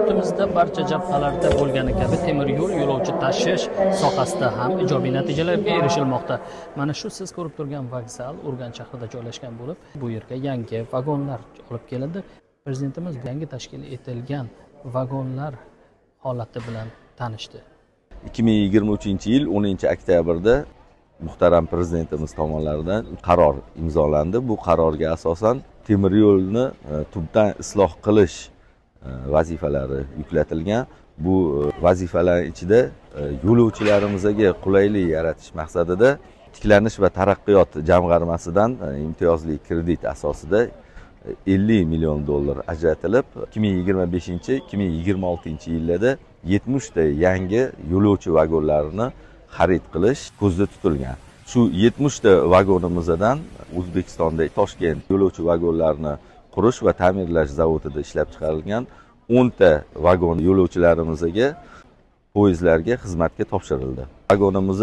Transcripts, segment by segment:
Yurtimizda barcha jabhalarda bo'lgani kabi temir yo'l yo'lovchi tashish sohasida ham ijobiy natijalarga erishilmoqda. Mana shu siz ko'rib turgan vokzal Urganch shahrida joylashgan bo'lib, bu yerga yangi vagonlar olib kelindi. Prezidentimiz yangi tashkil etilgan vagonlar holati bilan tanishdi. 2023-yil 10-oktyabrda muhtaram prezidentimiz tomonidan qaror imzolandi. Bu qarorga asosan temir yo'lni tubdan isloh qilish vazifalari yuklatilgan. Bu vazifalar ichida yo'lovchilarimizga qulaylik yaratish maqsadida Tiklanish va taraqqiyot jamg'armasidan imtiyozli kredit asosida 50 million dollar ajratilib, 2025-2026 yillarda 70 ta yangi yo'lovchi vagonlarini xarid qilish ko'zda tutilgan. Shu 70 ta vagonimizdan O'zbekistonda Toshkent yo'lovchi vagonlarini qurish va ta'mirlash zavodida ishlab chiqarilgan 10 ta vagon yo'lovchilarimizga poyezdlarga xizmatga topshirildi. Vagonimiz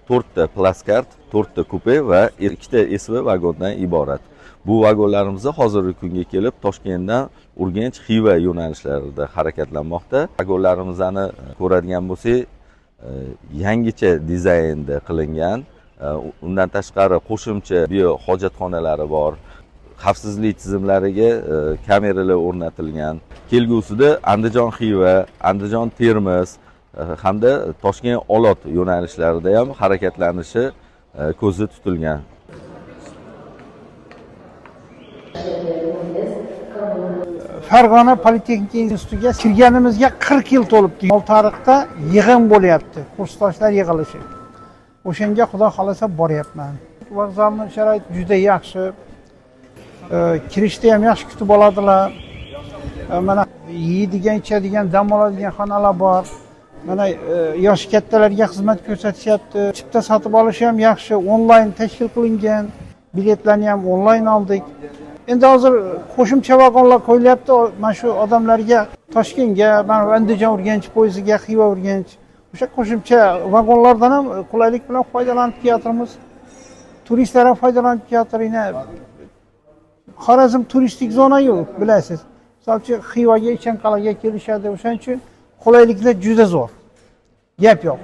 to'rtta plaskart, to'rtta kupe va ikkita SV vagondan iborat. Bu vagonlarimiz hozirgi kunga kelib Toshkentdan Urganch, Xiva yo'nalishlarida harakatlanmoqda. Vagonlarimizni ko'radigan bo'lsak, yangicha dizaynda qilingan. Undan tashqari qo'shimcha bio hojatxonalari bor, xavfsizlik tizimlariga kameralar o'rnatilgan. Kelgusida Andijon, Xiva, Andijon, Termiz hamda Toshkent, Olot yo'nalishlarida ham harakatlanishi ko'zda tutilgan. Farg'ona politexnika institutiga kirganimizga 40 yil to'libdi. Oltiariqda yig'in bo'lyapti, kursdoshlar yig'ilishi. O'shanga xudo xohlasa boryapman. Vokzalni sharoiti juda yaxshi. Kirishda ham yaxshi kutib oladilar. Mana yeydigan, ichadigan, dam oladigan xonalar bor. Mana yoshi kattalarga xizmat ko'rsatishyapti. Chipta sotib olish ham yaxshi, onlayn tashkil qilingan. Biletlarni ham onlayn oldik. Endi hozir qo'shimcha vagonlar qo'yilyapti. Mana shu odamlarga Toshkentga, mana Andijon Urganch poyezdiga, Xiva Urganch o'sha qo'shimcha vagonlardan ham qulaylik bilan foydalanib kelyapmiz. Turistlar ham foydalanib kelyapti. Xorazm turistik zona yo'q, bilasiz. Misol uchun Xivaga, Ichanqal'aga kelishadi. O'shaning uchun qulayliklar juda zo'r. Gap yo'q.